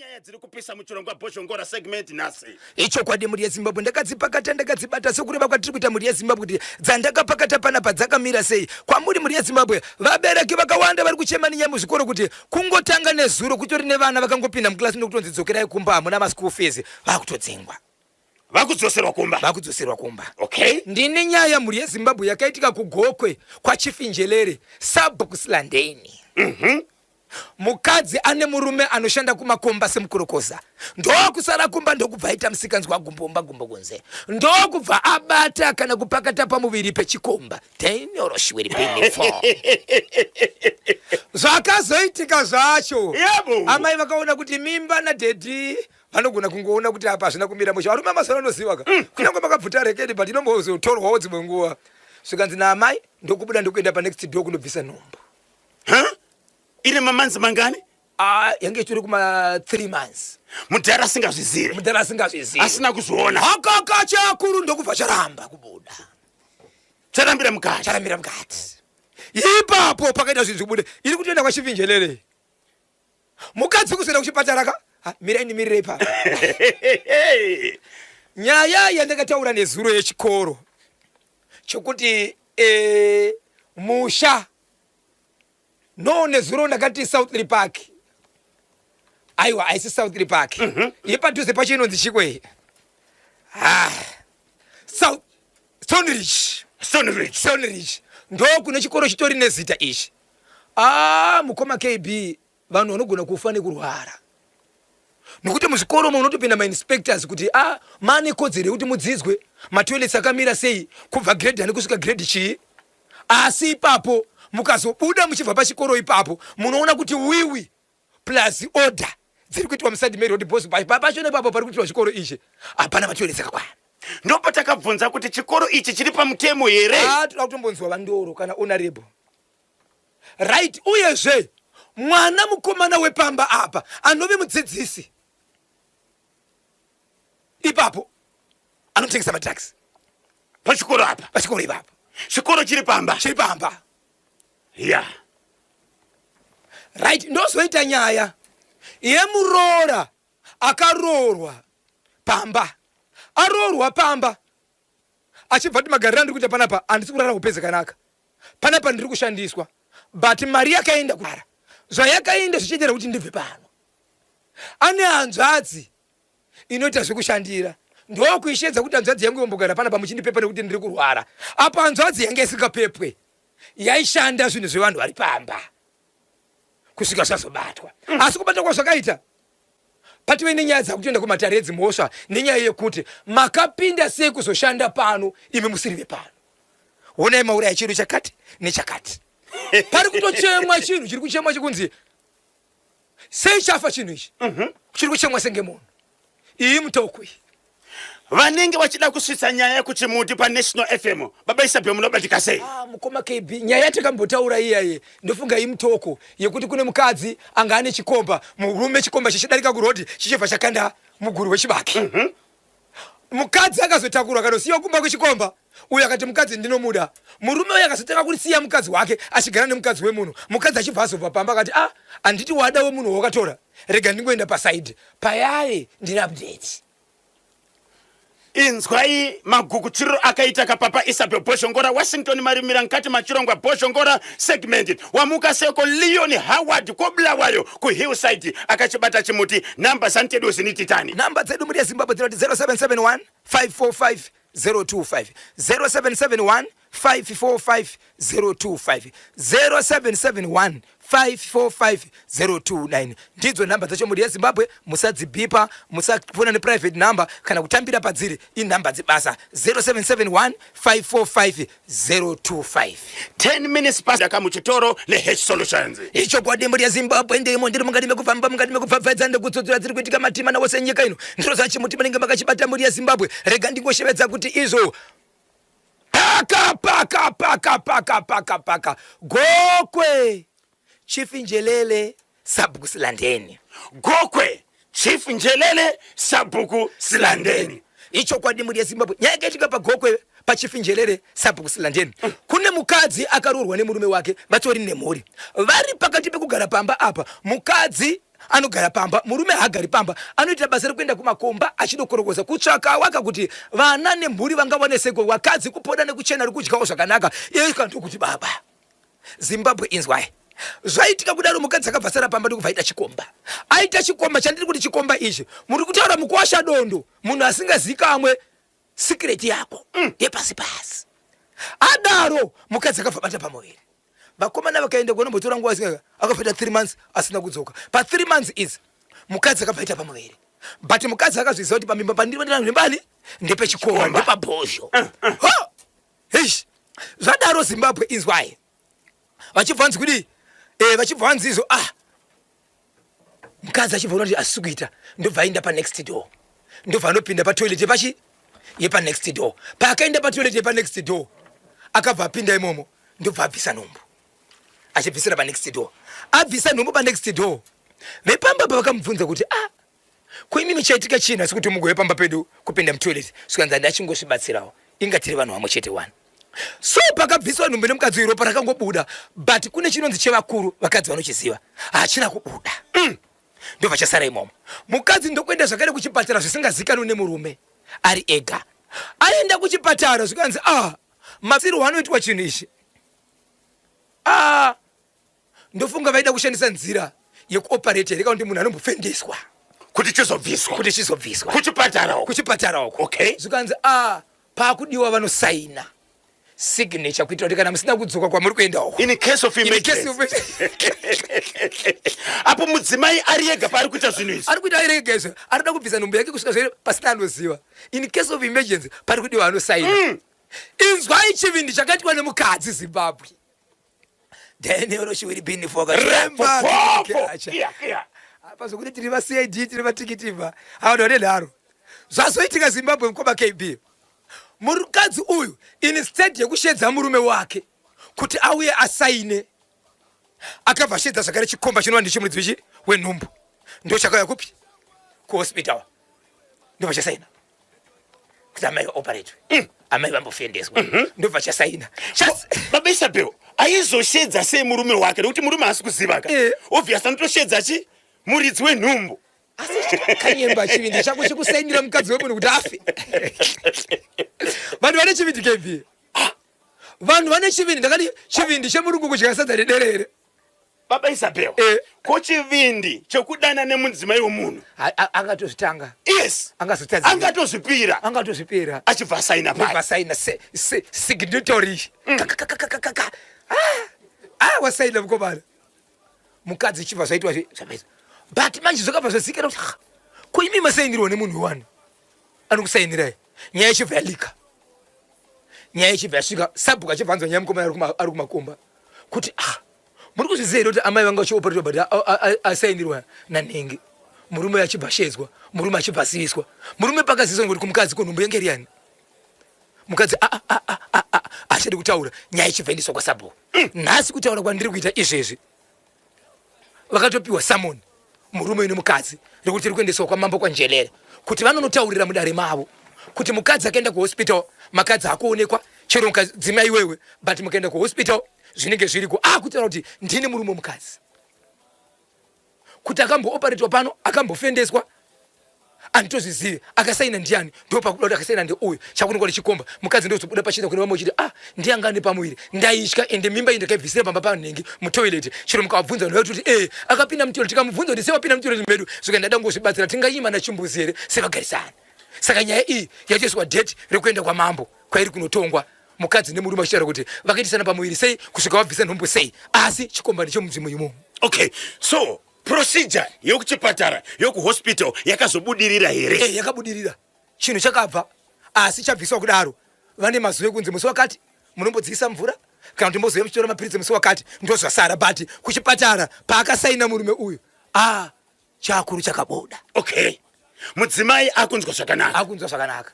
Nyaya dziri kupisa muchirongwa Bhozhongora segment nhasi. Ichokwadi mhuri yeZimbabwe, ndakadzipakata ndakadzibata sekureva kwatiri kuita mhuri yeZimbabwe kuti dzandakapakata panapa dzakamira sei kwamuri mhuri yeZimbabwe. Vabereki vakawanda vari kuchema nenyaya muzvikoro kuti kungotanga nezuro kutori nevana vakangopinda muklasi nekutonzi dzokerai kumba hamuna maschool fees, vakutodzingwa. Vakudzoserwa kumba. Vakudzoserwa kumba. Okay. Ndine nyaya mhuri yeZimbabwe yakaitika kuGokwe kwaChief Njelere, Sabhuku Silandeni. Mukadzi ane murume anoshanda kumakomba semukurokoza, ndokusara kumba ndokubva aita musikanzwa gumbomba gumbo kunze, ndokubva abata kana kupakata pamuviri pechikomba. Zvakazoitika zvacho, amai vakaona kuti mimba nadhedhi vanogona kungoona kuti apa hazvina kumira mushe. Varume amazuva anoziva ka, kunyange makabvuta rekeni, but inombozotorwawo dzimwe nguva. Zvikanzi naamai, ndokubuda ndokuenda panext door kundobvisa nhumbu. Huh? Ine mamanzi mangani? Ah, yange itori kuma 3 months. Mudhara asingazvizive. Mudhara asingazvizive. Asina kuzviona. Hakaka chakuru ndokubva charamba kubuda. Charambira mukati. Charambira mukati. Ipapo pakaita zvinhu zvibude. Iri kutoenda kwaChivinjelele. Mukadzi kuzoenda kuchipatara ka? Ha, mirai ndimirire ipapo. Nyaya yandakataura nezuro yechikoro chokuti musha no nezuro ndakati Southley Park. Aiwa, haisi Southley Park. Yepadhuze pacho inonzi chiko iyi? Ah, South Stoneridge. Stoneridge. Stoneridge. Ndo kune chikoro chitori nezita ichi. Ah, mukoma KB, vanhu vanogona kufa nekurwara. Nokuti muzvikoro umo unotopinda mainspectors kuti ah, mane kodzero yekuti mudzidzwe, matoilets akamira sei, kubva grade ani kusvika grade chii. Asi ipapo mukazobuda muchibva pachikoro ipapo munoona kuti wiwi plus order dziri kuitwa muside meroad, because pachona ipapo pari kuitirwa chikoro ichi hapana matoilets akakwana. Ndopatakabvunza kuti chikoro ichi chiri pamutemo here? Ah, toda kutombonzwa VaNdoro kana honorable. Right, uyezve mwana mukomana wepamba apa anove mudzidzisi ipapo anotengesa madrugs pachikoro apa. Pachikoro ipapo. Chikoro chiri pamba. Chiri pamba. Yeah. Right, ndozoita nyaya yemuroora akaroorwa pamba. Aroorwa pamba achibva kuti magariro andiri kuita panapa handisi kurara upenzi kanaka. Panapa ndiri kushandiswa, but mari yakaenda kurara zvayakaenda zvichiitira kuti ndibve pano. Ane hanzvadzi inoita zvekushandira, ndokuishedza kuti hanzvadzi yangu yombogara panapa muchindipepa nekuti ndiri kurwara. Apo hanzvadzi yange isingapepwe, yaishanda zvinhu zvevanhu vari pamba kusvika zvazobatwa. Asi kubatwa kwazvakaita, pative nenyaya dzakutoenda kumatare edzimhosva nenyaya yekuti makapinda sei kuzoshanda pano imi musiri vepano. Honai mauraya chedu chakati nechakati. Pari kutochemwa chinhu chiri kuchemwa chikunzi sei chafa chinhu ichi, chiri kuchemwa senge munhu. Iyi mutoko iyi. Vanenge vachida kusvitsa nyaya kuchimuti paNational FM, Baba Isabel, munobatika sei? Ah, mukoma KB, nyaya yatakambotaura iyaye ndofunga imutoko yekuti kune mukadzi anga ane chikomba, murume chikomba chichidarika kurodhi chichibva chakanda muguru wechibage. Mukadzi akazotakurwa akanosiyiwa kumba kwechikomba. Uyo akati mukadzi ndinomuda. Murume uyo akazotanga kusiya mukadzi wake achigara nemukadzi wemunhu. Mukadzi achibva azobva pamba akati ah, handiti wada wemunhu wawakatora, rega ndingoenda pasaidi payaye ndine update. Inzwai magukuchiriro akaita kapapa Isabel Bhozhongora. Washington Marimira mukati machirongwa Bhozhongora segment. Wamuka seko Leon Howard koBulawayo kuHillside akachibata chimuti. Namba zantedu zinititani. Namba dzedu muri yeZimbabwe dzinoti 0771 545 025, 0771 545 025, 0771 545 029 ndidzo nhamba dzacho mhuri yeZimbabwe. Musadzibhipa, musafona neprivate number kana kutambira padziri, inhamba dzebasa 0771 545 025. 10 minutes past akamuchitoro neH Solutions. Ichokwadi mhuri yeZimbabwe, ndimo ndiri mukati mekufamba, mukati mekupfapfaidza nekutsudzura dziri kuitika matima nawose nyika ino. Ndinoziva chimuti munenge makachibata mhuri yeZimbabwe. Rega ndingoshevedza kuti izvo paka paka paka paka paka paka Gokwe Chief Njelele Sabhuku Silandeni. Gokwe Chief Njelele Sabhuku Silandeni. Ichokwadi mhuri yeZimbabwe, nyaya yakaitika paGokwe paChief Njelele Sabhuku Silandeni. Kune mukadzi akaroorwa nemurume wake, vatori nemhuri, vari pakati pekugara pamba apa. Mukadzi anogara pamba, murume haagari pamba, anoita basa rekuenda kumakomba achidokorokoza kutsvaka waka kuti vana nemhuri vangawane seko, vakadzi kupoda nekuchena rikudyawo zvakanaka. Iye kandokuti baba Zimbabwe inzwai. Zvaitika kudaro mukadzi akabva sara pamba ndokubva aita chikomba. Aita chikomba chandiri kuti chikomba ichi muri kutaura mukuwasha dondo munhu asingazikamwe secret yako yepasi pasi. Adaro mukadzi akabva bata pamuviri. Vakomana vakaenda kunombotora nguva asika akabva aita 3 months asina kudzoka. Pa 3 months idzi mukadzi akabva aita pamuviri. But mukadzi akazviziva kuti pamimba pandiri ndiri ndembani ndepechikomba ndepabhozho. Ho! Eish. Zvadaro Zimbabwe inzwai. Vachibva vanzi kudii? Eh vachibva vanzi izvo ah. Mukadzi achibva kuti asisi kuita ndobva aenda pa next door. Ndobva anopinda pa toilet yepachi yepa next door. Paakaenda pa toilet yepa next door akabva apinda imomo ndobva abvisa nhumbu. Achibvisira pa next door. Abvisa nhumbu pa next door. Vepamba pa vakamubvunza kuti ah Ko imimi chaitika chii nhasi kuti mugove pamba pedu kupinda mutoilet zvikanzi handachingozvibatsirawo inga tiri vanhu vamwe chete wani. So pakabviswa nhumbu nemukadzi uyu ropa rakangobuda but kune chinonzi chevakuru vakadzi vanochiziva hachina kubuda. Ndobva chasara imomo. Mukadzi ndokuenda zvakare kuchipatara zvisingazikanwi nemurume ari ega. Aenda kuchipatara zvikanzi ah matsirwo anoitwa chinhu ichi ah Ndofunga vaida kushandisa nzira yekuoperate here kana kuti munhu anombofendeswa kuti chizobviswa kuti chizobviswa kuchipatara uko kuchipatara uko okay zvikanzi a ah, paakudiwa vanosaina signature kuitira kuti kana musina kudzoka kwamuri kuenda uko in case of emergency apo mudzimai ari ega paari kuita zvinhu izvi ari kuita ari ega izvo ari kuda kubvisa nhumbu yake kusvika zvere pasina anoziva in case of emergency pari kudiwa anosaina. Inzwai chivindi chakaitwa nemukadzi Zimbabwe. Apa zvokuti tiri vaCID tiri vatikitivha havanhu vane nharo. Zvazoitika Zimbabwe mukoma KB. Mukadzi uyu instead yekushedza murume wake kuti auye asaine akabva ashedza zvakare chikomba chinova ndicho muridzi wechi wenhumbu ndochakauya kupi kuhospital ndobva chasaina kuti amai vaoperatwe amai vambofendeswa ndobva chasaina Baba Isabel aizoshedza sei murume wake nekuti murume haasi kuziva ka obvious anotoshedza chi muridzi wenhumbu. Asi kanyemba chivindi chako chekusainira mukadzi wemunhu kuti afe. Vanhu vane chivindi KB. Ah, vanhu vane chivindi ndakati chivindi chemurungu kudya sadza nederere. Baba Isabel, ko chivindi chekudana nemudzimai wemunhu? Angatozvitanga. Yes. Angazotadza. Angatozvipira. Angatozvipira. Achibva asaina paya. Asaina se, se, signatory. Kakakakakaka. Ah, ah, wasaina mukomana. Mukadzi chibva zvaitwa zvapedza. But manje zvakabva zvazikana kuti ah, ko imi masainirwa nemunhu wani anokusainirai. Nyaya ichibva yalika. Nyaya ichibva yasvika sabhuku achibva anzwa nyaya mukomana ari kumakomba kuti ah muri kuzviziva here kuti amai vanga vachioperetwa but asainirwa nanhingi murume achibva ashedzwa murume achibva aziviswa murume pakaziviswa kuti kumukadzi ko nhumbu yenge iri yani mukadzi achadi kutaura nyaya ichibva endeswa kwasabhuku nhasi kutaura kwandiri kuita izvezvi vakatopiwa summon murume nemukadzi rekuti tiri kuendeswa kwamambo kwanjelele kuti vanonotaurira mudare mavo kuti mukadzi akaenda kuhospital makadzi akuonekwa chero mukadzimai iwewe but mukaenda kuhospital zvinenge zviriko akutaura kuti ndini murume mukadzi kuti akambooparetwa pano akambofendeswa anditozvizive akasaina ndiani ndopakuda kuti akasaina ndeuyu chakuonekwa nechikomba mukadzi ndozobuda pachena kune vamwe uchiti ah ndianga ane pamuviri ndaitya ende mimba iyi ndakaibvisira pamba panhengi mutoilet chero mukavabvunza vanhu vaitoti ee akapinda mutoilet tikamubvunza kuti sewapinda mutoilet medu zvika ndada ngozvibatsira tinganyima nachimbuzi here sevagarisani saka nyaya iyi yatoiswa date rekuenda kwamambo kwairi kunotongwa mukadzi nemurume vachitaura kuti vakaitisana pamuviri sei kusvika vabvisa nhumbu sei asi chikomba ndechemudzimu imomo okay so Procedure yokuchipatara yokuhospital yakazobudirira here? Eh, yakabudirira. Chinhu chakabva asi chabviswa kudaro vane mazuva ekunzi musi wakati munombodziisa mvura kana kuti mbozouya muchitora mapiritsi musi wakati ndozvasara but kuchipatara paakasaina murume uyu ah chakuru chakabuda. Okay. Mudzimai akunzwa zvakanaka. Akunzwa zvakanaka.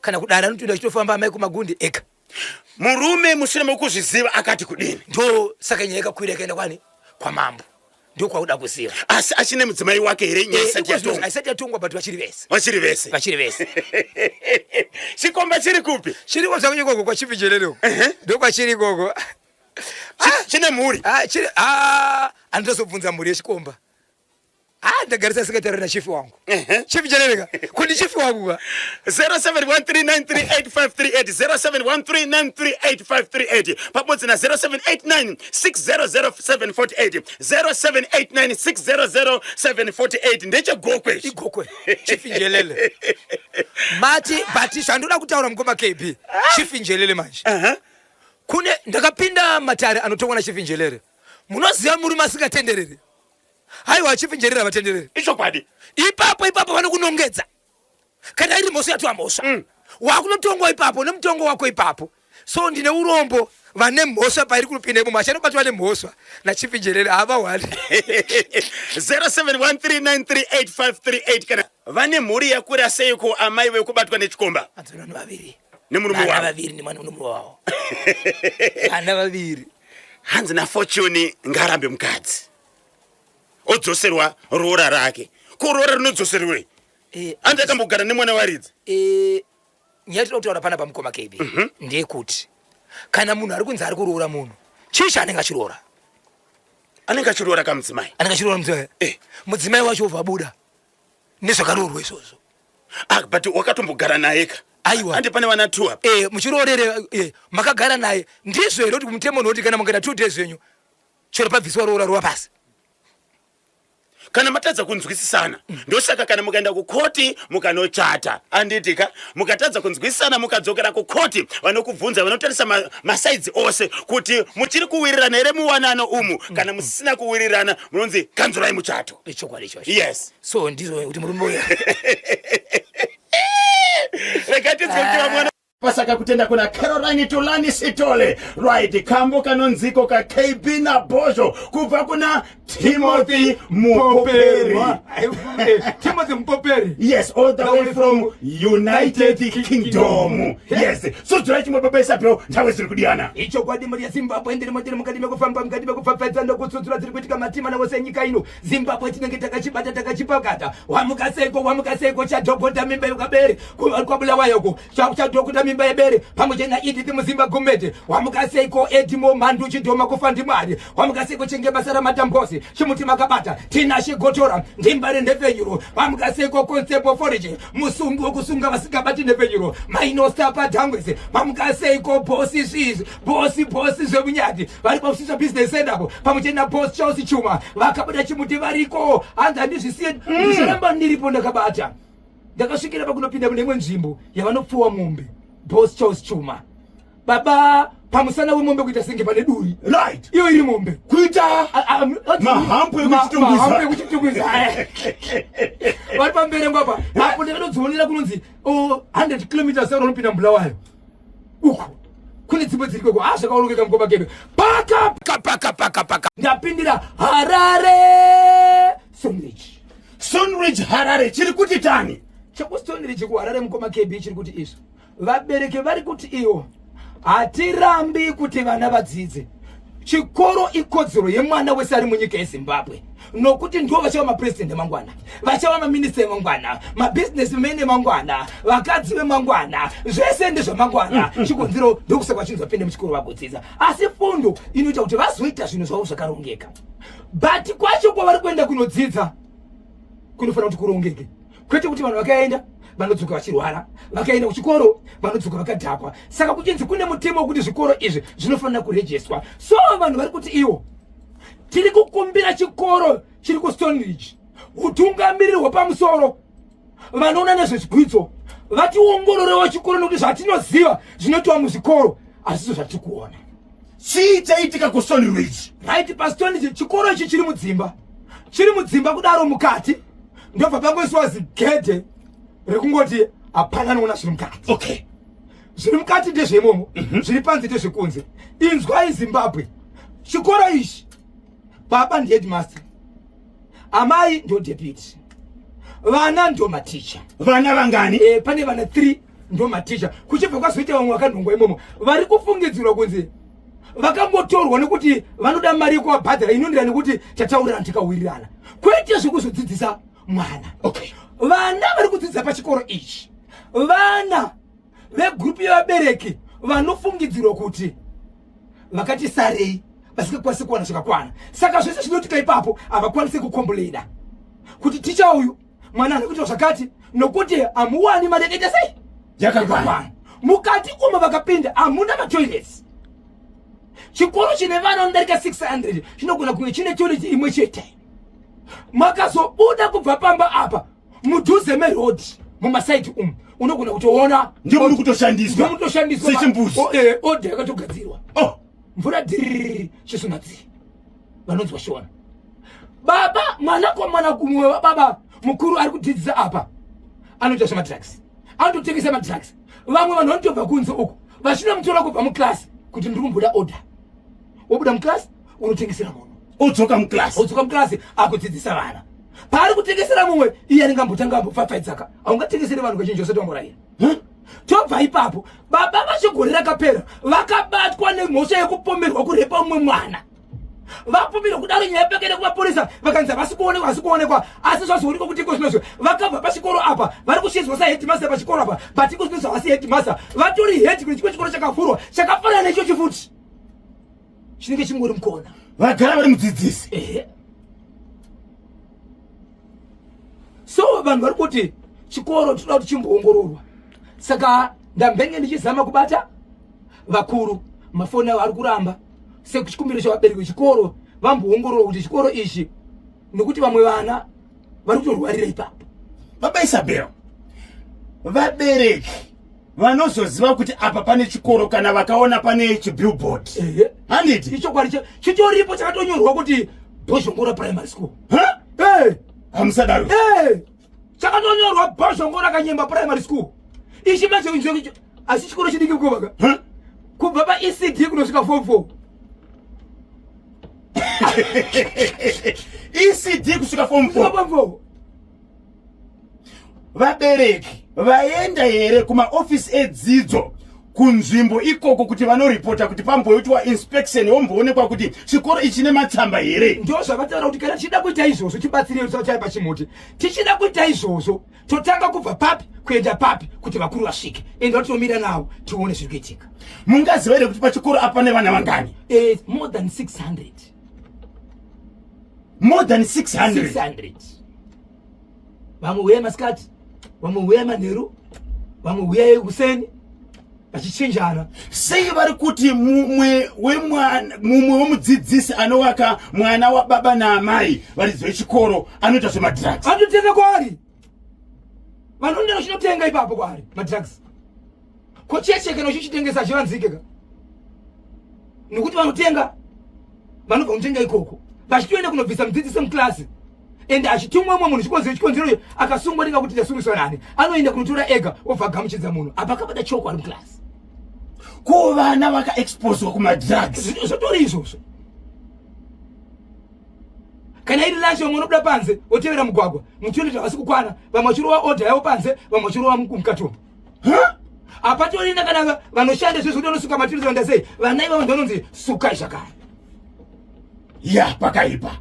Kana kudara anotoenda achitofamba amai kumagundi ega. Murume mushure mekuzviziva akati kudini? Ndo saka nyaya yakakwira ikaenda kwani? Kwamambo. Ndokwakuda kuziva. Asi achine mudzimai wake here nyaya isati yatongwa? Isati yatongwa but vachiri vese. Vachiri vese. Vachiri vese. Chikomba chiri kupi? Chiri kwa zvakunye ikoko kwa Chief Jelele uko. Ndokwachiri ikoko. Chine mhuri? Ah, chiri ah, anditozobvunza mhuri yechikomba. Ah, ndagarisa secretary na chief wangu. Chief Jerereka. Kundi chief wangu ka. 0713938538 0713938538 pabodzi na 0789600748 0789600748 ndechegokwe ichi. Igokwe. Chief Njelele. Mati but zvandoda kutaura mukoma KB. Chief Njelele manje. Kune ndakapinda matare anotongwa na Chief Njelele. Munoziva murume asingatendereri. Haiwa Chief Njelele havatendereri. Ichokwadi. Ipapo ipapo vanokunongedza. Kana iri mhosva yatova mhosva. Wakunotongwa ipapo nemutongo wako ipapo. So ndine urombo vane mhosva pairi kunopinda imomo achanobatwa nemhosva naChief Njelele havahwani. 0713938538 kana vane mhuri yakura seiko amai vekubatwa nechikomba? Hanzi vanhu vaviri. Nemurume Vana wavo. vaviri nemwana nemurume wavo. Vana vaviri. Hanzi naFortune ngaarambe mukadzi. Odzoserwa roora rake. Ko roora rinodzoserwei? Hanzi akambogara nemwana waridzi. Nyaya tinoda kutaura panapa mukoma KB ndeyekuti kana munhu ari kunzi ari kuroora munhu chii chaanenge achiroora? Anenge achiroora kamudzimai. Anenge achiroora mudzimai. Mudzimai wacho obva abuda nezvakaroorwa izvozvo. Ah, but wakatombogara naye ka? Aiwa. Handi pane vana 2 apa. Muchiroorere makagara naye. Ndizvo here kuti mutemo unoti kana mukaita 2 days zvenyu chero pabviswa roora rova pasi? Kana matadza kunzwisisana, ndosaka kana mukaenda kukoti mukanochata, anditi ka, mukatadza kunzwisisana mukadzokera kukoti vanokubvunza, vanotarisa masaidzi ose kuti muchiri kuwirirana here muwanano umu. Kana musina kuwirirana munonzi kanzurai muchato. Ichokwadi ichocho. Yes. So ndizvo kuti murume uyu. Rega tinzwe kuti vamwe Pasaka kutenda kuna Caroline Tolani Sitole. Right, kambo kanonziko ka KB na Bozho kubva kuna Timothy Mupoperi. Timothy Mupoperi. Yes, all the way from United Kingdom. Yes. So dzora chimwe baba Isabel, nthawe ziri kudiyana. Ichokwadi mhuri yeZimbabwe ndirimo tiri mukati mekufamba mukati mekupfapfaidza nokutsutsura dziri kuitika matima nawose enyika ino. Zimbabwe tinenge takachibata takachipakata. Wamuka seiko wamuka seiko chadhogota mimba yekabere kwaBulawayo uko. Chadhogota mimba yebere pamwe chete naEdith Muzimba Gumede. Wamuka seiko Edmo Mhandu Chidhoma kufa ndiMwari. Wamuka seiko Chenge basa raMatambosi Chimuti makabata Tinashe Gotora Ndimbare nhepfenyuro. Wamuka seiko Constable Forage musungi wekusunga vasingabati nhepfenyuro Mainosta Padangwese. Wamuka seiko Bosi Swiss Bosi Bosi Zvemunyati vari pakusisa business center apo pamwe chete naBoss Charles Chuma vakabuda chimuti variko. Hanzi handizvisiye ndicharamba ndiripo ndakabata. Ndakasvikira pakunopinda mune imwe nzvimbo yavanopfuwa mombe. Boss Charles Chuma baba pamusana wemombe kuita senge pane duri. Right. Iyo iri mombe. Kuita mahampu ekuchitungwiza. Mahampu ekuchitungwiza. Vari pamberengwa apa. Apo ndakatodzionera kunonzi, oh, 100 kilometers unopinda muBulawayo. Uku kune dzimwe dziri kweko. Zvakaonekeka mukoma Kebe. Paka, paka, paka, paka, paka. Ndapindira Harare Stoneridge. Stoneridge Harare chiri kuti tani? Cheku Stoneridge ku Harare mukoma KB chiri kuti izvo. Vabereki vari kuti iwo hatirambi kuti vana vadzidze. Chikoro ikodzero yemwana wese ari munyika yeZimbabwe, nokuti ndivo vachava mapresident emangwana, vachava maminista emangwana, mabusinessmen emangwana, vakadzi vemangwana, zvese ndezvamangwana. Chikonzero ndokusaka vachinzi vapinde muchikoro vagodzidza. Asi fundo inoita kuti vazoita zvinhu zvavo zvakarongeka. But kwacho kwavari kuenda kunodzidza kunofanira kuti kurongeke, kwete kuti vanhu vakaenda vanodzoka vachirwara, vakaenda kuchikoro vanodzoka vakadhakwa. Saka kuchinzi kune mutemo wekuti zvikoro izvi zvinofanira kurejeswa. So vanhu vari kuti iwo tiri kukumbira chikoro chiri kuStoneridge, hutungamiriri hwepamusoro vanoona nezvezvidzidzo vationgororewo chikoro, nekuti zvatinoziva zvinoitwa muzvikoro hazvizvo zvatiri kuona. Chii chaitika kuStoneridge? Right, paStoneridge chikoro ichi chiri mudzimba, chiri mudzimba kudaro mukati ndobva pangoiswa zigedhe rekungoti hapana anoona zviri mukati. Zviri mukati ndezveimomo, zviri panze ndezvekunze. Inzwai Zimbabwe, chikoro ichi baba ndi headmaster, amai ndo deputy, vana ndo maticha. Vana vangani? Pane vana 3 ndo maticha. Kuchibva kwazoita vamwe vakanhongwa imomo vari kufungidzirwa kunzi vakangotorwa nekuti vanoda mari yekuvabhadhara inondira nekuti tataurirana tikawirirana, kwete zvekuzodzidzisa mwana. Vana vari kudzidza pachikoro ichi vana vegurupu yevabereki vanofungidzirwa kuti vakati sarei vasingakwanisi kuwana zvakakwana. Saka zvese zvinoitika ipapo havakwanisi kukomplaina. Kuti ticha uyu mwana ari kuita zvakati nokuti hamuwani mari yakaita sei? Yakakwana. Mukati umo vakapinda hamuna matoilets. Chikoro chine vana vanodarika 600 chinogona kunge chine toilet imwe chete. Makazobuda kubva pamba apa mudhuze meroad mumasaidi umu unogona kutoona Ndiyo muri kutoshandiswa. Ndiyo kutoshandiswa Sechimbuzi. Odha yakatogadzirwa. Oh. Mvura dhiriri chisonatsi vanonzwa shona. Baba mwanakomana kumwe wababa mukuru ari kudzidzisa apa anoita zvemadrugs, anototengesa madrugs. Vamwe vanhu vanotobva kunze uku vachinomutora kubva muclass kuti ndiri kumboda order, wobuda muclass unotengesera munhu, odzoka muclass, odzoka muclass akudzidzisa vana. Paari kutengesera mumwe iye anenge ambotanga ambopfapfaidzaka. Haungatengesere vanhu kazhinji usati wamborayira. Tobva ipapo, baba vacho gore rakapera vakabatwa nemhosva yekupomerwa kurepa umwe mwana. Vapomerwa kudaro, nyaya pakaenda kumapurisa, vakanzi havasi kuonekwa, havasi kuonekwa. Asi zvazoonekwa kuti iko zvinozvo vakabva pachikoro apa vari kushedzwa saheadmaster pachikoro apa, but iko zvinozvo havasi headmaster, vatori head kune chimwe chikoro chakavhurwa chakafanana nechochi futi, chinenge chingori mukona. Vagara vari mudzidzisi. Ehe. So vanhu vari kuti chikoro tinoda kuti chimboongororwa. Saka ndambenge ndichizama kubata vakuru, mafoni avo ari kuramba, sekuchikumbiro chevabereki vechikoro vamboongororwa kuti chikoro ichi, nekuti vamwe vana vari kutorwarira ipapo. Baba Isabel, vabereki vanozoziva kuti apa pane chikoro kana vakaona pane chibillboard. Ehe. Handiti? Ichokwadi chitoripo chakatonyorwa kuti Bhozhongora Primary School. Ha? Hey! Hamusadaro. Hey! Chakatonyorwa Bhozhongora Kanyemba Primary School. Ichi manje icho asi chikoro chidiki kuvaka. Ha? Kubva pa ECD kunosvika form 4. ECD kusvika form 4. Form 4. Vabereki vaenda here kumaofisi edzidzo kunzvimbo ikoko kuti vanoripota kuti pamboitwa inspection womboonekwa kuti chikoro ichi nematsamba here? Ndo zvavataura kuti kana tichida kuita izvozvo tibatsirei tisachaya pachimuti. Tichida kuita izvozvo totanga kubva papi kuenda papi kuti vakuru vasvike, ende vatinomira navo tione zviri kuitika. Mungaziva here kuti pachikoro apa pane vana vangani? More than 600. More than 600. 600. Vamwe huyai masikati, vamwe huyai manheru, vamwe huyai kuseni, vachichinjana. Sei vari kuti mumwe wemwana, mumwe wemudzidzisi anovaka mwana wababa naamai varidzi vechikoro anoita zvemadrugs? Anotenga kwaari, vanoenda vachinotenga ipapo kwaari madrugs. Ko cheche kana uchichitengesa achivanzike ka, nekuti vanotenga vanobva kunotenga ikoko vachitoenda kunobvisa mudzidzisi muklasi, ende achitumwa mumwe munhu chikonzero chikonzero akasungwa ndinga kuti ndasungiswa nani, anoenda kunotora ega obva agamuchidza munhu apa akabata choko ari muklasi. Ko vana vakaexposwa kumadrugs? Zvotori izvozvo. Kana iri lunch, vamwe vanobuda panze votevera mugwagwa, mutoilet havasi kukwana, vamwe vachirova order yavo panze, vamwe vachirova mukati umu. Hapatorina kana vanoshanda izvozvo kuti vanosuka matoilet vanoita sei, vana ivavo ndovanonzi sukai zvakare. Ya, pakaipa.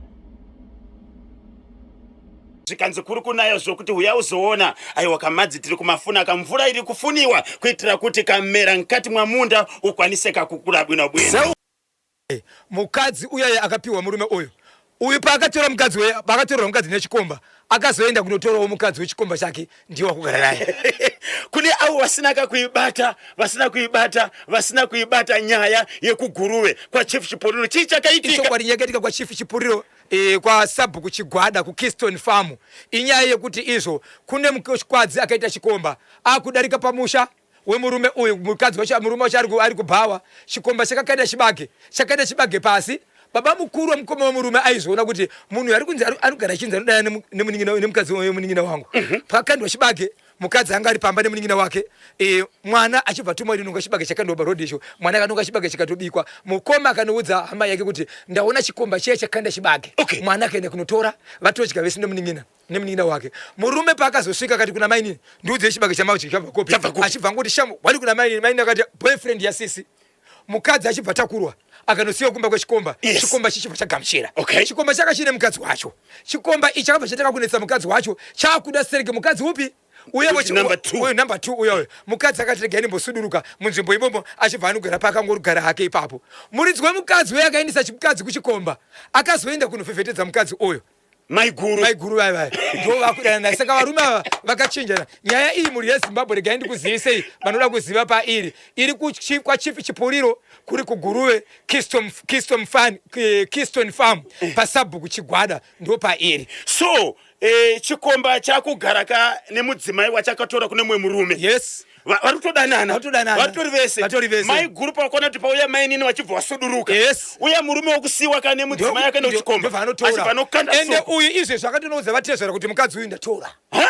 Zvikanzi kuri kunaya zvokuti huya uzoona. Aiwa, kamadzi tiri kumafuna, kamvura iri kufuniwa kuitira kuti kamera mukati mwamunda ukwanise kakukura bwino bwino. Mukadzi uyaye akapiwa murume uyu uyu paakatora mukadzi paakatorerwa mukadzi nechikomba, akazoenda kunotorawo mukadzi wechikomba chake, ndiye wakugara naye. Kune avo vasina kakuibata, vasina kuibata, vasina kuibata nyaya yekuGuruve kwaChief Chipuriro, chii chakaitika? Ichokwadi, yakaitika kwaChief Chipuriro, kwasabhuku Chigwada kuKiston Farm, inyaya yekuti izvo kune mukadzi akaita chikomba akudarika pamusha wemurume uyu. Mukadzi wacho, murume wacho ari kubhawa, chikomba chakakaenda chibage, chakaenda chibage pasi. Baba mukuru wemukoma wemurume aizoona kuti munhu ari kunzi anogara achinzi anodana nemunin'ina, nemukadzi wemunin'ina wangu. Pakakandwa chibage, mukadzi anga ari pamba nemunin'ina wake, mwana achibva tumwa rinonga chibage chakandwa parodhi icho. Mwana akanonga chibage chikatobikwa. Mukoma akanoudza hama yake kuti ndaona chikomba chiya chakanda chibage. Mwana akaenda kunotora, vatodya vese nemunin'ina wake. Murume paakazosvika akati kuna mainini, ndiudzei chibage chamauchi chabva kupi? Chabva kupi? Achibva angoti shamu wari kuna mainini. Mainini akati boyfriend yasisi. Mukadzi achibva takurwa akanosiyiwa kumba kwechikomba. Chikomba chichibva chagamuchira. Chikomba chaka chine mukadzi wacho. Chikomba ichi chakabva chatanga kunetsa mukadzi wacho, chakuda sereke mukadzi upi uye Which number two? Uyo number 2 uyoyo. Mukadzi akati regai ndimbosuduruka munzvimbo imomo, achibva anogara paakangorugara hake ipapo. Muridzi wemukadzi uye akaendesa chimukadzi kuchikomba, akazoenda kunofefetedza mukadzi uyu. Maiguru. Maiguru vaya vaya ndo vakudanana. Saka varume ava vakachinjana. Nyaya iyi mhuri yeZimbabwe regai ndikuzivisei vanoda kuziva pairi. Iri kwaChief Chipuriro kuri kuGuruve Keystone, Keystone Farm, eh, Keystone Farm pasabhuku Chigwada ndo pairi. So eh, chikomba chakugara ka nemudzimai wachakatora kune mumwe murume. Yes. Vari kutodanana. Vatodanana. Vatori vese. Vatori vese. Maiguru pakaona kuti pauya mainini vachibva vasuduruka. Yes. Uya murume wokusiwa ka nemudzimai akaenda kuchikomba. Achibva anokanda Ende uyu izvezvi akatonoudza vatezvara kuti mukadzi uyu ndatora. Ha?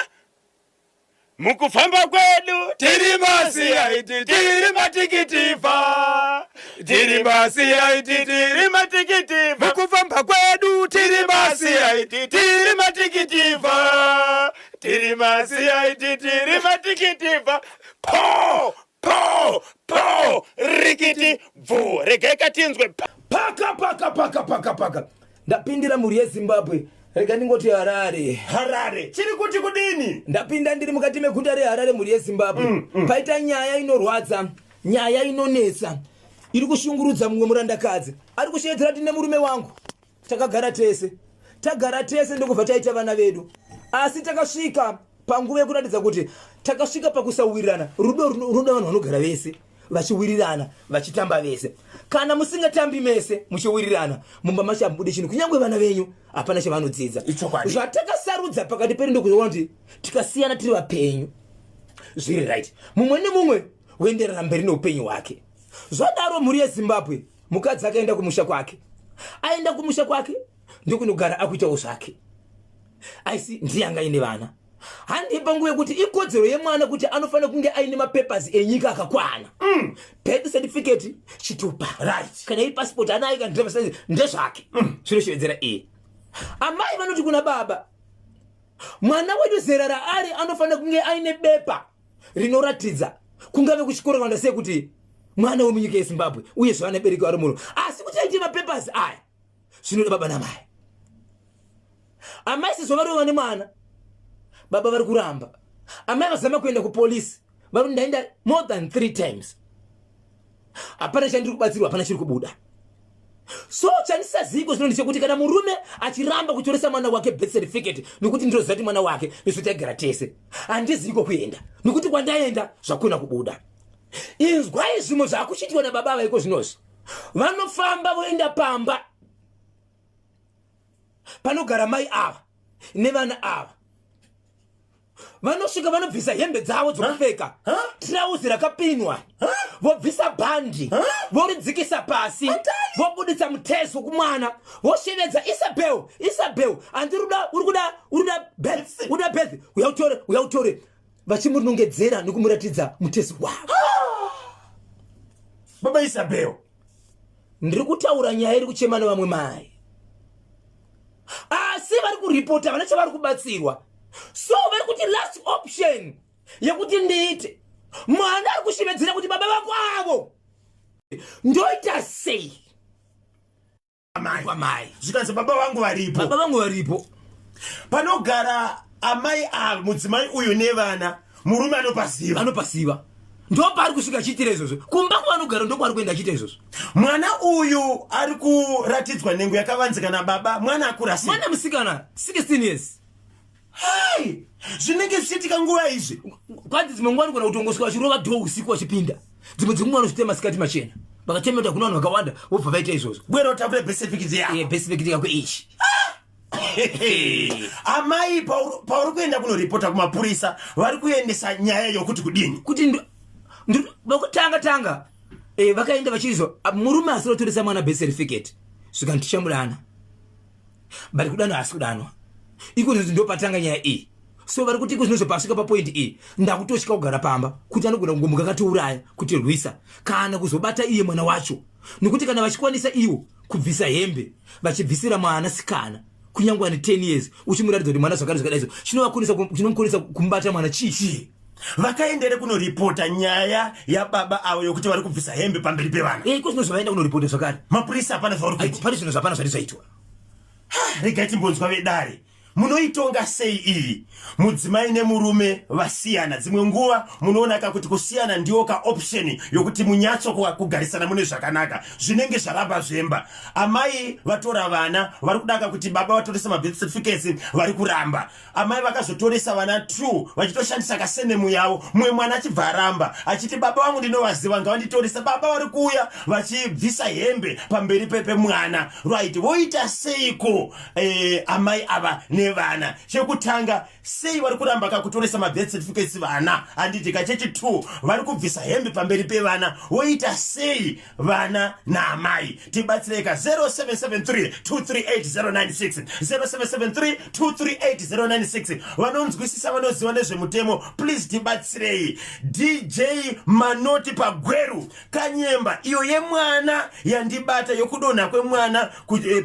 Mukufamba kwedu tiri masiyaiti tiri matikitiva tiri masiyaiti tiri matikitiva mukufamba kwedu tiri masiyaiti tiri matikitiva tiri masiyaiti tiri matikitiva po po po rikiti bvu regai katinzwe paka paka paka paka paka Ndapindira mhuri yeZimbabwe rega ndingoti Harare. Harare chiri kuti kudini? Ndapinda ndiri mukati meguta reHarare mhuri yeZimbabwe. Paita nyaya inorwadza, nyaya inonetsa iri kushungurudza mumwe murandakadzi ari kusheedzera kuti nemurume wangu takagara tese tagara tese ndokubva taita vana vedu asi takasvika panguva yekuratidza kuti takasvika pakusawirirana rudo runoda vanhu vanogara vese vachiwirirana vachitamba vese kana musingatambi mese muchiwirirana mumba macho hamubude chinhu kunyange vana venyu hapana chavanodzidza zvatakasarudza pakati pedu ndokuona kuti tikasiyana tiri vapenyu zviri right mumwe nemumwe woenderera mberi neupenyu hwake zvadaro mhuri yezimbabwe mukadzi akaenda kumusha kwake aenda kumusha kwake ndokunogara akuitawo zvake aisi ndiye anga aine vana Handei panguva yekuti ikodzero yemwana kuti anofanira kunge aine mapapers enyika akakwana. Birth certificate chitupa. Right. Kana iri passport anayo kana driver's license ndezvake. Zvinoshevedzera iye. Amai vanoti kuna baba, mwana wedu zera raari anofanira kunge aine bepa rinoratidza kungave kuchikoro kana sei kuti mwana wemunyika yeZimbabwe uye zvavana bereki vari muno. Asi kuti aite mapapers aya zvinoda baba namai. Amai sezvo vari vane mwana, baba vari kuramba. Amai vazama kuenda kupolisi, vari ndaenda more than 3 times. Hapana chandiri kubatsirwa, hapana chiri kubuda. So chandisazivi zvino ndechekuti kana murume achiramba kutoresa mwana wake birth certificate nekuti ndinoziva kuti mwana wake nesu taigara tese, handizivi kwokuenda nekuti kwandaenda zvakona kubuda. Inzwai zvimwe zvakuchiitwa nababa ava iko zvinozvi, vanofamba voenda pamba panogara mai ava nevana ava vanosvika vanobvisa hembe dzavo dzokupfeka tirauzi rakapinwa vobvisa bhandi voridzikisa pasi vobuditsa mutezo kumwana voshevedza isabel isabel handi ruda uri kuda uri kuda beth uri kuda beth uya utore uya utore vachimunongedzera nekumuratidza mutezo wavo baba isabel Ndiri kutaura nyaya iri kuchema nevamwe mai, asi vari kuripota havana chavari kubatsirwa, so vari kuti last option yekuti ndiite mwana ari kushevedzera kuti baba vako avo ndoita sei? Amai zvikanzi baba vangu varipo, baba vangu varipo. Panogara amai ava, mudzimai uyu nevana, murume anopaziva, anopaziva ndopaari kusvika achiitira izvozvo kumba kwavanogara ndokwaari kuenda achiita izvozvo. Mwana uyu ari kuratidzwa nhengo yakavanzika nababa, mwana akura sei? Mwana musikana 16 years. Hai, zvinenge zvichiitika nguva izvi. Kwanzi dzimwe nguva anogona kutongosvika vachirova dhoo usiku vachipinda, dzimwe dzenguva vanozvitema masikati machena, vakatema kuti hakuna vanhu vakawanda, vobva vaita izvozvo. Bwera utakure birth certificate yako. Birth certificate yako ichi. Amai, pauri kuenda kunoripota kumapurisa, vari kuendesa nyaya yokuti kudini? Kuti vakutanga tanga vakaenda vachizwa murume asiri kutoresa mwana birth certificate, zvikanzi tichamudana, but kudanwa haasi kudanwa iko zvinhu ndopatanga nyaya iyi. So vari kuti iko zvinozvo pasvika papoint iyi ndakutotya kugara pamba kuti anogona kungomuka akatiuraya kutirwisa kana kuzobata iye mwana wacho, nekuti kana vachikwanisa iwo kubvisa hembe vachibvisira mwana sikana kunyange ane 10 years uchimuratidza kuti mwana zvakati zvakadai, chinomukonesa kumubata mwana chii chii? Vakaendere kunoripota nyaya yababa avo yokuti vari kubvisa hembe pamberi pevana. Iko zvino zvavaenda kunoripota zvakare mapurisa hapana zvauri kuita pane zvinhu zvapana zvati zvaitwa. Regai timbonzwa vedare. Munoitonga sei iyi? Mudzimai nemurume vasiyana. Dzimwe nguva munoona ka kuti kusiyana ndiwo ka option yokuti munyatso kugarisana mune zvakanaka. Zvinenge zvaramba zvemba. Amai vatora vana, vari kudaka kuti baba vatoresa mabirth certificates, vari kuramba. Amai vakazotoresa vana 2 vachitoshandisa kasenemu yavo, mumwe mwana achibva aramba achiti baba vangu ndinovaziva ngavanditorese. Baba vari kuuya vachibvisa hembe pamberi pemwana. Right, voita seiko amai ava nevana? Chekutanga, sei vari kuramba kakutoresa mabirth certificates vana? Handiti kachechi 2 vari kubvisa hembe pamberi pevana, voita sei vana naamai? Tibatsirei ka 0773 238096, 0773 238096. Vanonzwisisa, vanoziva nezvemutemo, please tibatsirei. DJ Manoti paGweru Kanyemba, iyo yemwana yandibata yokudonha kwemwana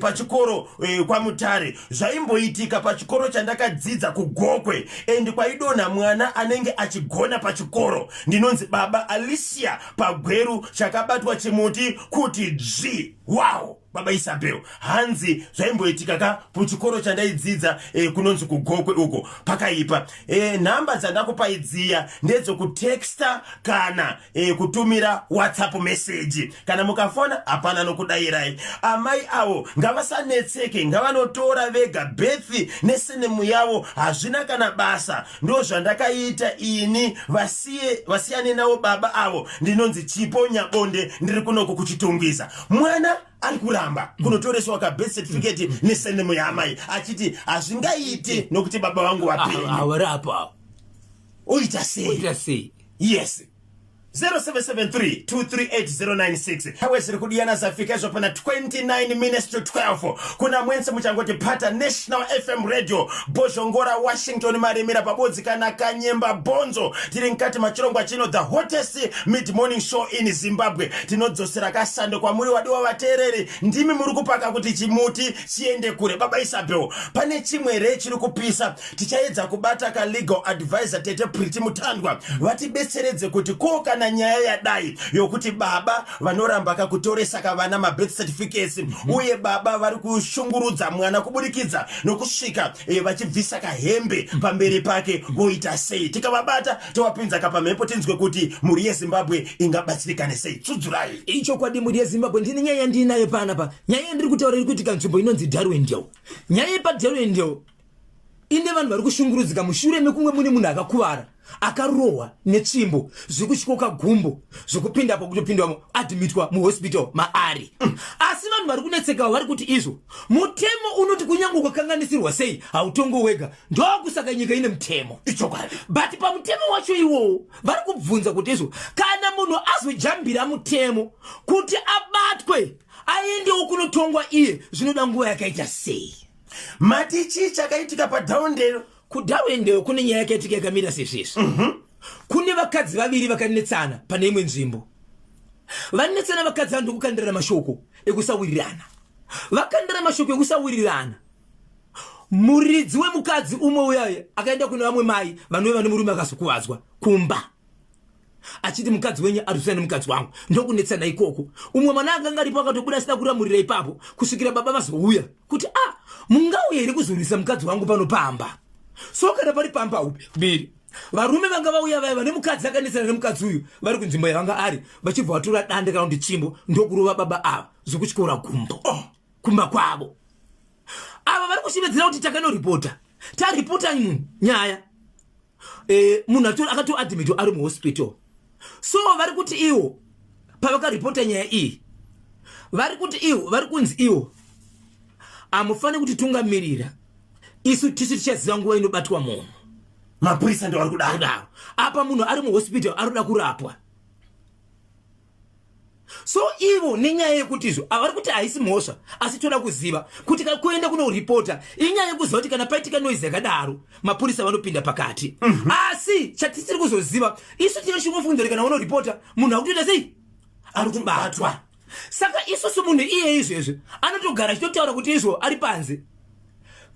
pachikoro kwaMutare. Zvaimboitika pachikoro chandakadzidza kuGokwe, and kwaidonha mwana anenge achigona pachikoro. Ndinonzi baba Alicia paGweru, chakabatwa chimuti kuti dzvi. Wow, baba Isabel, hanzi zvaimboitika ka kuchikoro chandaidzidza kunonzi kuGokwe uko, pakaipa. Nhamba dzandakupai dziya ndedzokutexta kana kutumira WhatsApp message. Kana mukafona hapana nokudayirai. Amai avo ngavasanetseke, ngavanotora vega birth nesenemu yavo, hazvina kana basa. Ndozvandakaita ini, vasiye vasiyane navo baba avo. Ndinonzi Chipo Nyabonde, ndiri kunoko kuChitungwiza. Mwana ari kuramba kunotoreswa ka birth certificate nesenemu yaamai, achiti hazvingaiti nokuti baba vangu vapenyu. Vari apo avo. Oita sei? Oita sei? Yes, 0773 238096. Hawe ziri kudiyana zafika izvo pana 29 minutes to 12. Kuna mwense muchangoti pata National FM Radio, Bhozhongora Washington Marimira pabodzi kana Kanyemba Bhonzo. Tiri mukati machirongwa chino, the hottest mid morning show in Zimbabwe. Tinodzosera kasando kwamuri wadiwa vateereri, ndimi muri kupaka kuti chimuti chiende kure. Baba Isabel, pane chimwe re chiri kupisa. Tichaedza kubata ka legal advisor Tete Priti Mutandwa, vatibetseredze kuti ko kana nyaya yadai yokuti baba vanoramba kakutoresa kavana mabirth certificates, uye baba vari kushungurudza mwana kuburikidza nokusvika vachibvisa kahembe pamberi pake, voita sei? Tikavabata tovapinza kapamhepo, tinzwe kuti mhuri yeZimbabwe ingabatsirikane sei. Tsudzurai. Ichokwadi, mhuri yeZimbabwe, ndine nyaya yandiinayo panapa. Nyaya yandiri kutaura iri kuitika nzvimbo inonzi Darwendale. Nyaya yepaDarwendale ine vanhu vari kushungurudzika mushure mekunge mune munhu akakuvara, akarohwa netsvimbo zvekusvikoka gumbo, zvekupinda apo kutopindwa admitwa muhospital maari. Asi vanhu vari kunetsekawo vari kuti izvo mutemo unoti kunyange ukakanganisirwa sei hautongo wega, ndokusaka nyika ine mutemo. Ichokwadi. But pamutemo wacho iwowo vari kubvunza kuti izvo kana munhu azojambira mutemo kuti abatwe aendewo kunotongwa iye, zvinoda nguva yakaita sei? Mati chii chakaitika paDarwendale? KuDarwendale kune nyaya yakaitika yakamira sezvezvi. Kune vakadzi vaviri vakanetsana pane imwe nzvimbo. Vanetsana vakadzi ava ndokukandirana mashoko ekusawirirana. Vakandira mashoko ekusawirirana, muridzi wemukadzi umwe uyaye akaenda kune vamwe mai vanove vane murume akazokuvadzwa kumba, achiti mukadzi wenyu arwisana nemukadzi wangu. Ndokunetsana ikoko. Umwe mwana akanga aripo akatobuda asina kuramurira ipapo kusvikira baba vazouya kuti a ah, mungauya here kuzorwisa mukadzi wangu pano pamba? So kana pari pamba upi biri varume vanga vauya vaya vane mukadzi akanetsana nemukadzi uyu vari kunzvimbo yavanga ari, vachibva vatora dande kana kuti tsvimbo ndokurova baba ava zvekutyora gumbo, oh, kumba kwavo. Ava vari kushevedzera kuti takanoripota, taripota munhu nyaya, munhu akatoadmitwa ari muhospital. So vari kuti iwo pavakaripota nyaya iyi, vari kuti iwo vari kunzi iwo hamufaniri kutitungamirira isu, tisu tichaziva nguva inobatwa munhu. Mapurisa ndo vari kudaro. Kudaro apa munhu ari muhospital ari kuda kurapwa. So ivo nenyaya yekuti izvo avari kuti haisi mhosva, asi toda kuziva kuti kuenda kunoripota inyaya yekuziva kuti kana paitika noise yakadaro mapurisa vanopinda pakati. Asi chatisiri kuzoziva isu, tine chingofungidzira kana unoripota munhu akutoita sei, ari kubatwa. Saka isusu munhu iye izvezvi anotogara achitotaura kuti izvo ari panze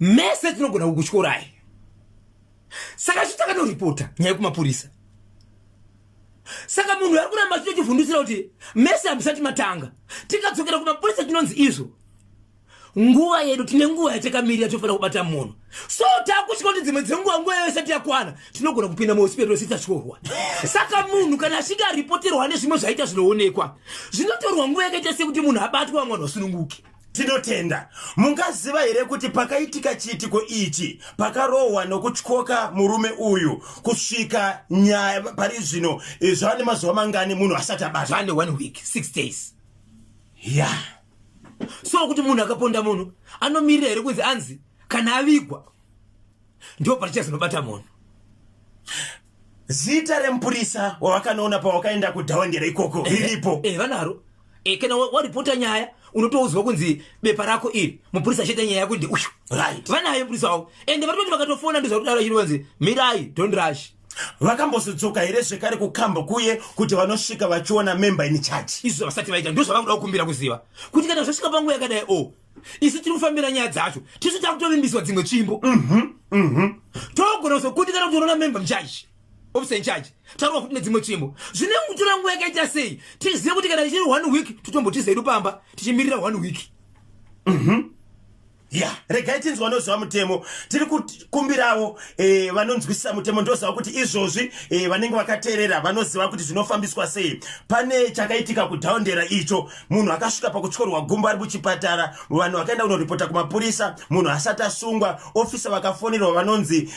mese tinogona kukutyorai. Saka isu takanoripota nyaya yekumapurisa. Saka munhu ari kuramba achitochivhundusira kuti mese hamusati matanga. Tikadzokera kumapurisa tinonzi izvo Nguva yedu, tine nguva yatakamirira tofanira kubata munhu. So takusvika kuti dzimwe dzenguva, nguva yayo isati yakwana, tinogona kupinda muhospital yose tatyorwa. Saka munhu kana achinge aripoterwa nezvimwe zvaita zvinoonekwa, zvinotorwa nguva yakaita sekuti munhu abatwe, vamwe vanhu vasununguke. Tinotenda. Mungaziva here kuti pakaitika chiitiko ichi, pakarohwa nokutyoka murume uyu kusvika nyaya pari zvino zvava nemazuva mangani munhu asati abatwa? Zvane 1 week 6 days. Ya. So kuti munhu akaponda munhu anomirira here kunzi anzi kana avigwa ndipo patichazonobata munhu? Zita remupurisa wawakanoona pawakaenda kudhawandira ikoko riripo? Vanaro. Kana waripota nyaya unotoudzwa kunzi bepa rako iri, mupurisa achiita nyaya yako ndeuyu. Vanayo mupurisa wavo, ende vatoti vakatofona ndizvakudaro achiti mirai, don't rush. Vakambozodzoka here zvekare kukambo kuye kuti vanosvika vachiona member in charge? Izvo zvavasati vaita ndo zvavakuda kukumbira kuziva kuti kana zvasvika panguva yakadai o isu tiri kufambira nyaya dzacho, tisu takutovimbiswa dzimwe tsvimbo, togona kuzokundikana kutoona member in charge, officer in charge, taurwa kuti nedzimwe tsvimbo zvine kutora nguva yakaita sei, tizive kuti kana ichiri one week totombotiza hedu pamba tichimirira one week. Ya, regai tinzwa vanoziva mutemo. Tiri kukumbirawo vanonzwisisa mutemo. Ndoziva kuti izvozvi vanenge vakateerera vanoziva kuti zvinofambiswa sei. Pane chakaitika kudhaundera icho, munhu akasvika pakutyorwa gumbo ari muchipatara, vanhu vakaenda kunoripota kumapurisa, munhu asati asungwa, ofisa vakafonerwa vanonzi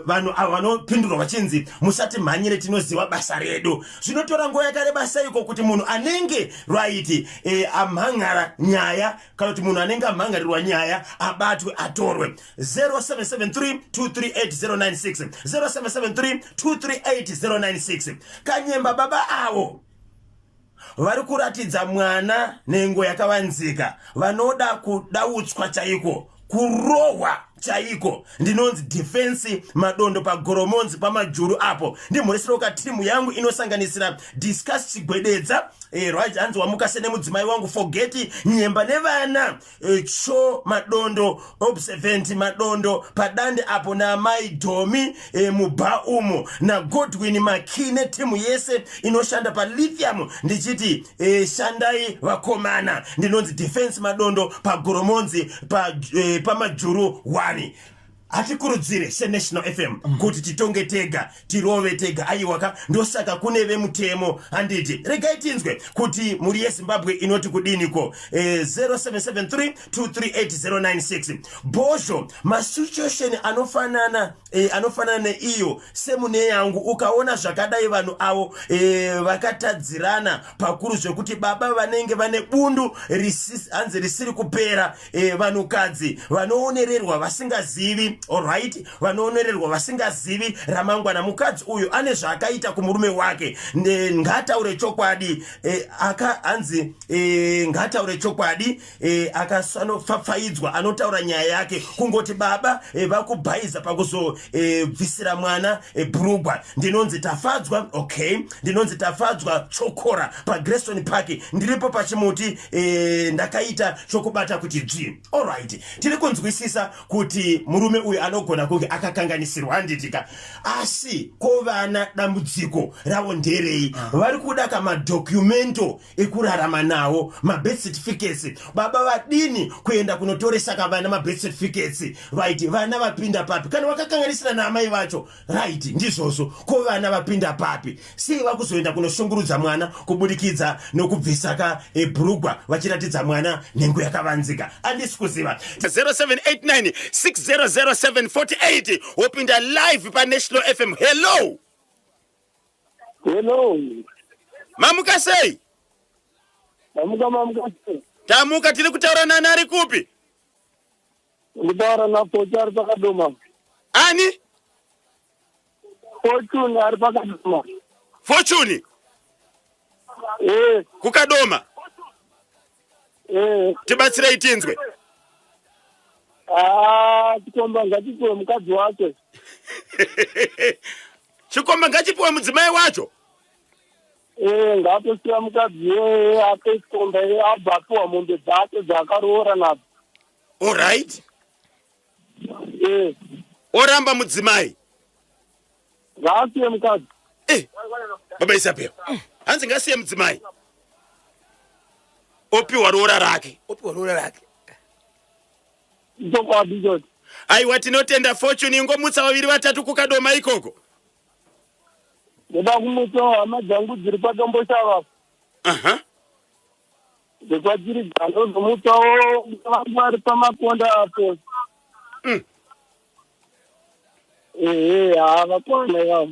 vanhu ava vanopindurwa vachinzi musati mhanyire, tinoziva basa redu. Zvinotora nguva yakareba seiko kuti munhu anenge right amhan'ara nyaya kana kuti munhu anenge amhangarirwa nyaya abatwe, atorwe? 0773 238096, 0773 238096. Kanyemba, baba avo vari kuratidza mwana nhengo yakavanzika, vanoda kudautswa chaiko, kurohwa chaiko. Ndinonzi Defense Madondo paGoromonzi paMajuru apo. Ndimhoresero timu yangu inosanganisira Discuss Chigwededza, hanzi wamuka sene mudzimai wangu Forgeti Nyemba nevana Cho Madondo, Observant Madondo padande apo, naamai Domi mubha umo, naGodwin Maki netimu yese inoshanda paLithium. Ndichiti shandai vakomana. Ndinonzi Defense Madondo paGoromonzi paMajuru 1. Hatikurudzire seNational FM kuti titonge tega, tirove tega, aiwaka. Ndosaka kune vemutemo, handiti? Regai tinzwe kuti mhuri yeZimbabwe inoti kudiniko. 0773 238096. Bhozho, masituation anofanana anofanana neiyo semune yangu. Ukaona zvakadai, vanhu avo vakatadzirana pakuru zvekuti baba vanenge vane bundu hanzi risiri kupera. Vanhukadzi vanoonererwa vasingazivi, alright, vanoonererwa vasingazivi ramangwana. Mukadzi uyu ane zvaakaita kumurume wake. Ngaataure chokwadi. Aka hanzi ngaataure chokwadi. Akasanopfapfaidzwa, anotaura nyaya yake. Kungoti baba vakubhaiza pakuzobvisira mwana bhurugwa. Ndinonzi Tafadzwa, okay, ndinonzi Tafadzwa Chokora paGreston Park. Ndiripo pachimuti, ndakaita chokubata kuti dzvi. Alright, tiri kunzwisisa kuti murume uyu anogona kunge akakanganisirwa, handitika? Asi ko vana dambudziko ravo nderei? Vari kuda kamadhokumento ekurarama nawo, mabirth certificates. Baba vadini kuenda kunotoresa kavana mabirth certificates? Right, vana vapinda papi kana vakakanganisira naamai vacho? Right, ndizvozvo. Ko vana vapinda papi? Sei vakuzoenda kunoshungurudza mwana kubudikidza nokubvisa ka bhurugwa vachiratidza mwana nhengo yakavanzika? Handisi kuziva. 0789 600748, wopinda live paNational FM. Hello. Hello. Mamuka sei? Mamuka, mamuka sei? Tamuka. Tiri kutaura nani, ari kupi? Ndikutaura naFochi ari pakadoma. Ani? Fortune ari pakadoma. Fortune? Eh. Kukadoma? Eh. Tibatsirei tinzwe. Ah, chikomba ngachipiwe mukadzi wake. Chikomba ngachipiwe mudzimai wacho? Eh, ngaatosiya mukadzi iyeye, ape chikomba iye, abva apiwa mombe dzake dzaakaroora nadzo. Alright. Eh. Oramba mudzimai? Ngaasiye mukadzi. Baba Isabel, hanzi ngasiye mudzimai, opiwa roora rake. Opiwa roora rake. Ichokwadi ichocho. Aiwa, tinotenda Fortune. Ingomutsa vaviri vatatu kuKadoma ikoko. Ndoda kumutsawo hama dzangu dziri paDomboshava. DzekwaChiriga. Ndozomutsawo vangu vari paMakonda apo. Ehe, haa, vakwana ivavo.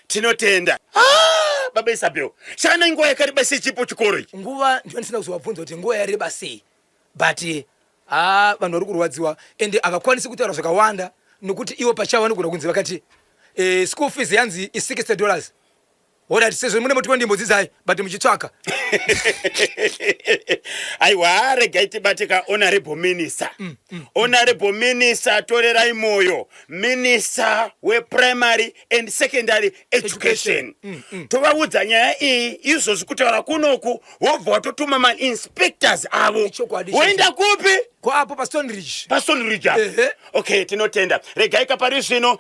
Tinotenda. Ah, baba Isabel, chana nguva yakareba sei chipo chikoro ichi? Nguva ndiyo ndisina kuzovabvunza kuti nguva yareba sei, but ha, vanhu vari kurwadziwa ende havakwanisi kutaura zvakawanda nokuti ivo pachavo vanogona kunzi vakati school fees yanzi i$60. Alright, sezvo mune motiwa ndimbodzidzai, but muchitsvaka. Aiwa, regai tibate ka honorable minister. Honorable Minister Torerai Moyo, minister weprimary and secondary education. Tovaudza nyaya iyi izvozvi kutaura kunoku, wobva watotuma mainspectors avo. Chokwadi. Woenda kupi? Kwapo paStone Ridge. PaStone Ridge apo. Ehe. Okay, tinotenda. Regai kapari zvino.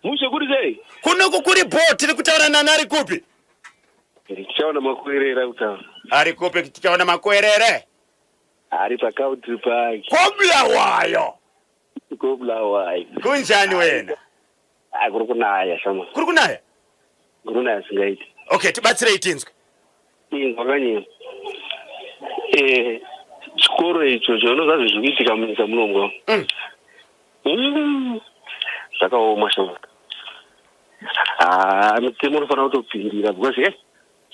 Mushe, kuri sei? Kunoku kuri bo. Tiri kutaura nani, ari kupi? Tichaona Makwerera kutaura. Ari kupi Tichaona Makwerere? Ari paCountry Park. KoBulawayo. KoBulawayo. Kunjani wena? Kuri kunaya, shama. Kuri kunaya? Kuri kunaya singaiti. Okay, tibatsirei tinzwe. Inzwa kanyini, chikoro ichocho unozazvi zviri kuitika munyika munomwa. Zvakaoma, shama. Ha, mutemo unofanira kutopindira because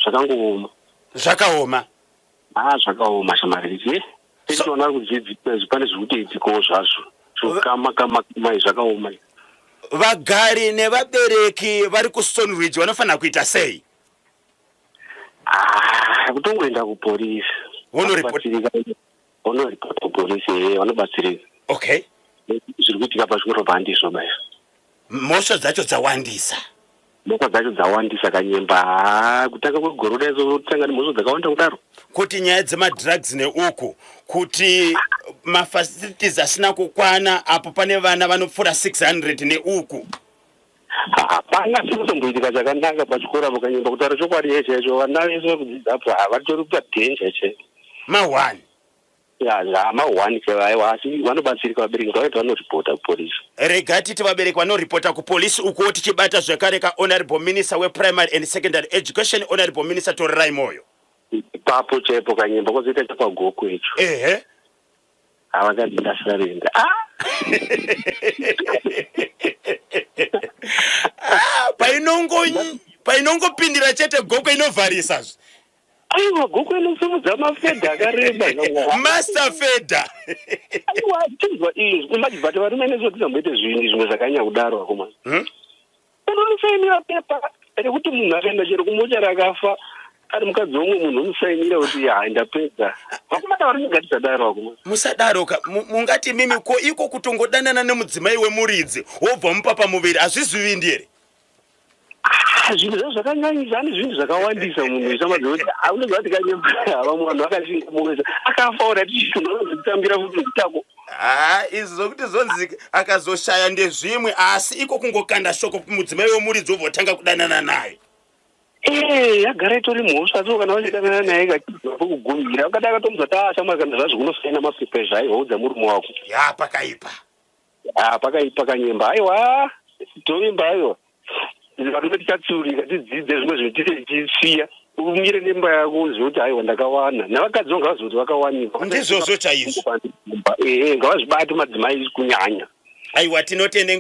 zvakangooma. Zvakaoma. Ha, zvakaoma, shamari. Tichiona kudzidzisa izvi, pane zviri kutoitikawo zvazvo zvokama kama kama, zvakaoma. Vagari nevabereki vari kuStone Ridge vanofanira kuita sei? Ah, kutongoenda kupolisi. Vonoripota. Vonoripota kupolisi, ee, vanobatsirika. Zviri kuitika pachikoro pandizvo baya. Mhosva dzacho dzawandisa. Mhosva dzacho dzawandisa, Kanyemba. Ha, kutanga kwegore dai zotanga nemhosva dzakawanda kudaro. Kuti nyaya dzemadrugs neuku, kuti mafacilities asina kukwana apo pane vana vanopfuura 600 neuku. Hapana chinotomboitika chakanaka pachikoro apo, Kanyemba. Kutaura chokwadi chaicho chaicho, vana vese varikudzidzapo havatori padanger chaipo. Ma1. Ma1 chaivo, aiwa, asi vanobatsirika vabereki ngavaiti vanoripota kupolisi. Rega titi vabereki vanoripota kupolisi ukuwo. Tichibata zvekare kahonorable minister weprimary and secondary education, Honorable Minister Torerai Moyo. Ipapo chaipo, Kanyemba, kwozoita chepagoko icho. Havakati ndasarenda, ah! Ah, painongopindira chete Goko inovharisa zve. Aiwa, Goko inosimudza mafedha akareba. Master Fedha. Aiwa, tinzwa izvi imagine, but varume nesu tisamboite zvinhu zvimwe zvakanyanya kudaro, akomana. Unonosainira pepa rekuti munhu akaenda chero kumochari akafa ari mukadzi womumwe munhu, unosainira kuti hai, ndapedza. Vakomana varume, ngatisadaro, akomana. Musadaroka. Mungati mimi ko iko kutongodanana nemudzimai wemuridzi wobva mupa pamuviri, hazvizivindi here? Ah, zvinhu zvazvo zvakanyanyisa. Ane zvinhu zvakawandisa munhu ishamadzoti kuti unobva kuti, Kanyemba, vamwe vanhu vakashinga mumwe akafa ora tichitambira futi zvitako. Ha, izvi zvokuti zvonzi akazoshaya ndezvimwe, asi iko kungokanda shoko kumudzimai wemuridzi wobva watanga kudanana naye. Ee, yagara itori mhosva. So kana vachidanana naye kachibva pekugumira, ukada akatomudza ta shamwari, kana zvazvo kunosaina mapepa ezvaiwa, udza murume wako. Ya, pakaipa. Ah, pakaipa, Kanyemba. Aiwa, tovimba, aiwa, varume tichatsurika tidzidze zvimwe zvinhu tise tichisiya. Umire nemba yako, uzive kuti aiwa, ndakawana. Navakadzi vangavaziva kuti vakawanikwa. Ndizvozvo chaizvo. Ehe, ngavazvibate madzimai kunyanya. Aiwa, tinotende.